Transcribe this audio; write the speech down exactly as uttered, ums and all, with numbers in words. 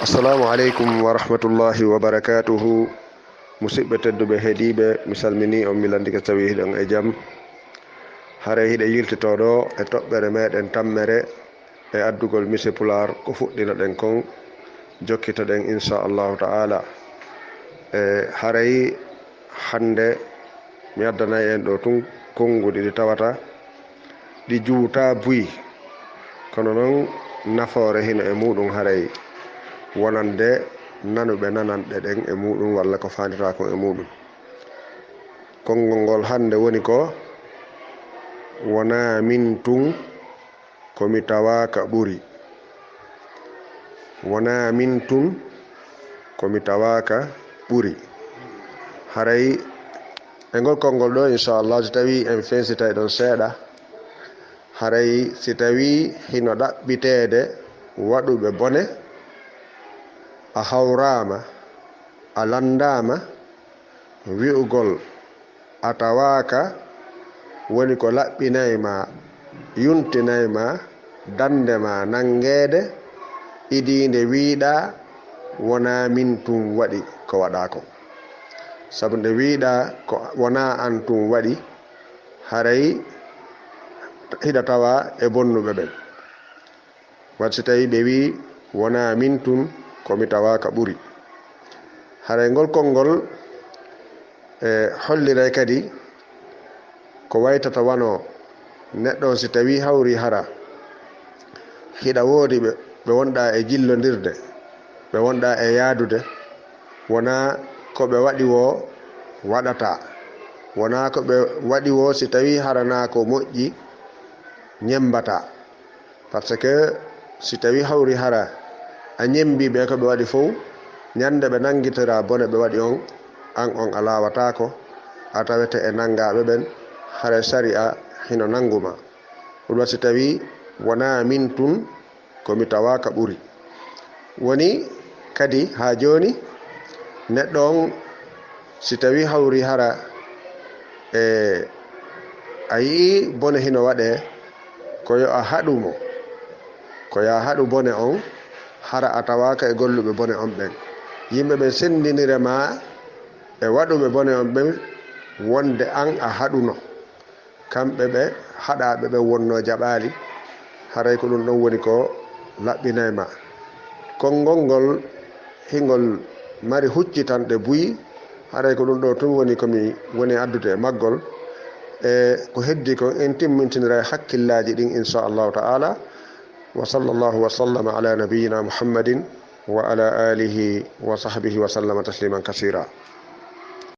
Assalamu aleykum wa rahmatullahi wa barakatuhu. Musidɓe tedduɓe heɗiiɓe, mi salmini on, mi landike tawi hiɗon e jam. Haray hiɗe yiltitoo ɗo e toɓɓere meɗen tammere e addugol mise Pulaar ko fuɗɗinoɗen kon, jokkitoɗen inchallahu ta'ala. E haray hannde mi addanay en ɗo tun konnguɗi ɗi tawata ɗi juutaa buy, kono non nafoore hino e muuɗum haray wonande nanuɓe nananɗe ɗen e muuɗum walla ko faanditaa kon e muuɗum. Konngol ngol hannde woni ko: wonaa min tun ko mi tawaaka ɓuri. Wonaa min tun ko mi tawaaka ɓuri. Haray e ngol konngol ɗo, inchallah, si tawii en fensitay ɗon seeɗa, haray si tawii hino ɗaɓɓiteede waɗuɓe bone, a hawraama, a lanndaama, wi'ugol a tawaaka woni ko laɓɓinay ma, yuntinay ma, dannde ma nanngeede, idiinde wiiɗaa wonaa min tun waɗi ko waɗaa kon. Sabu nde wiiɗaa ko wonaa an tun waɗi, haray hiɗa tawaa e bonnuɓe ɓen. Wadde si tawii ɓe wi'i wonaa min tun, ko mi tawaaka ɓuri. Haray ngol konngol e holliray kadi ko waytata wano neɗɗo on si tawii hawri hara hiɗa woodi ɓe, ɓe wonɗaa e jillondirde, ɓe wonɗaa e yaadude, wonaa ko ɓe waɗi woo waɗataa, wonaa ko ɓe waɗi woo si tawii hara naa ko moƴƴi ñemmbataa. Parce que si tawii hawri hara a ñemmbii ɓe ko ɓe waɗi fow, ñannde ɓe nanngitiraa bone ɓe waɗi on, an on a laawataako, a tawete e nanngaaɓe ɓen, haray sari'a hino nanngu ma. Ɗum waɗi si tawii wonaa min tun, ko mi tawaaka ɓuri. Woni kadi haa jooni, neɗɗo on si tawii hawri hara e a yi'ii bone hino waɗee, ko yo a haɗu mo, ko yo a haɗu bone on, hara a tawaaka e golluɓe bone on ɓen. Yimɓe ɓen senndinire ma e waɗuɓe bone on ɓen, wonde an a haɗuno. Kamɓe ɓe haɗaaɓe ɓen wonnoo jaɓaali, haray ko ɗum ɗon woni ko laɓɓinay ma. Konngol ngol hingol mari huccitanɗe buy, haray ko ɗum ɗo tun woni ko mi woni addude e maggol. E ko heddi kon en timmintiniray hakkillaaji ɗin, inchallahu ta'ala. Wa sallallahu wa sallama ala nabiyyina Muhammadin wa ala alihi wa sahbihi wa sallama tasliman kasira.